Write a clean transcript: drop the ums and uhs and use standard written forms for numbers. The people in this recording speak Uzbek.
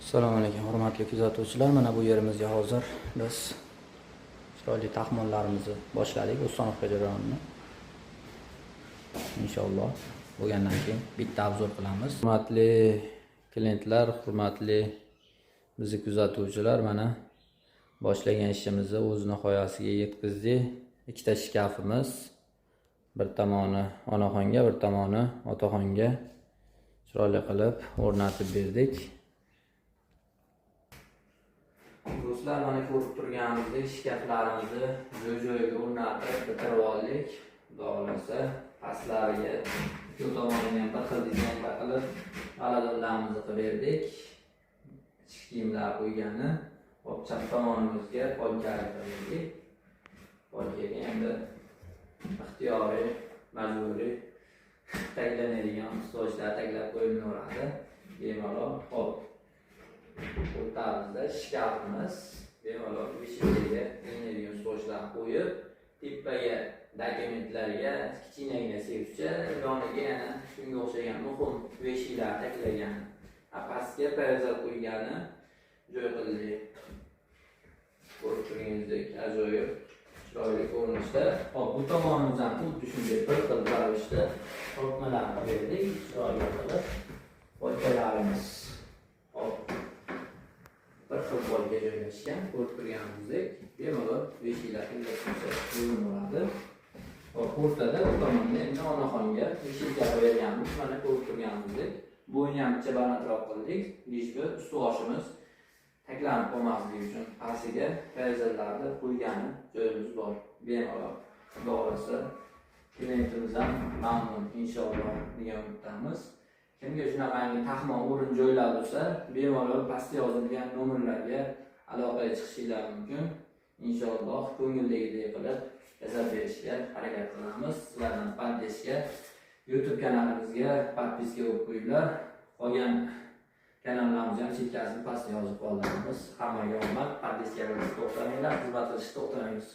Assalomu alaykum, hurmatli kuzatuvchilar. Mana bu yerimizga hozir biz chiroyli taxmonlarimizni boshladik, установка jarayonini. Inshaalloh, bo'lgandan keyin bitta обзор qilamiz. Hurmatli klientlar, hurmatli bizni kuzatuvchilar, mana boshlagan ishimizni o'z nihoyasiga yetkazdik. Ikkita shkafimiz, bir tomoni onaxonga, bir tomoni otaxonga chiroyli qilib o'rnatib berdik. Do'stlar, mana ko'rib turganimizdek, shkaflarimizni joy-joyiga o'rnatib bitirib oldik. Xudo xohlasa, pastlariga, ikki tomoniga ham bir xil dizaynda qilib g'aladonlarimizni qilib berdik. Ichki kiyimlar qo'ygani. Hop, chap tomonimizga polkali qilib berdik. Polkaga endi ixtiyoriy, majburiy taglanadigan ustozlar taglab qo'yilaveradi. Bemalol. Hop, o'rtamizda shkafimiz, bemalol beshigiga ilinadigan ustozlar qo'yib, tepaga dokumentlarga kichkinagina seyfcha, yoniga yana shunga o'xshagan muhim veshiklar taglagan, pastga poyabzal qo'ygani joy qildik. Ko'rib turganingizdek, ajoyib chiroyli ko'rinishda. Hop, bu tomonimiz ham xuddi shunday bir xil ravishda tortmalarni berdik, chiroyli qilib polkalarimiz. Hop, bir xil polga joylashgan, ko'rib turganimizdek, bemalol beshiklar qo'ysa bo'ladi. Hop, o'rtada, bu tomonda endi onaxonga beshikka berganmiz, mana ko'rib turganimizdek, bo'yni ham picha balandroq qildik, лишь бы usti-boshimiz taklanib qolmasligi uchun pastiga poyabzallarni qo'ygani joyimiz bor. Bemalol, xudo xohlasa, klientimiz ham mamnun, inshaalloh, degan umiddamiz. Kimga shunaqangi taxmon o'rin joylar bo'lsa, bemalol pastda yozilgan nomerlarga aloqaga chiqishinglar mumkin. Inshaalloh, ko'ngildagidek qilib yasab berishga harakat qilamiz. Sizlardan поддержка, YouTube kanalimizga подписка bo'lib qo'yinglar. Qolgan kanallarimizni ham chekkasini pastda yozib qoldiramiz. Hammaga omad, поддержка to'xtamanglar, xizmat qilishni to'xtamaymiz.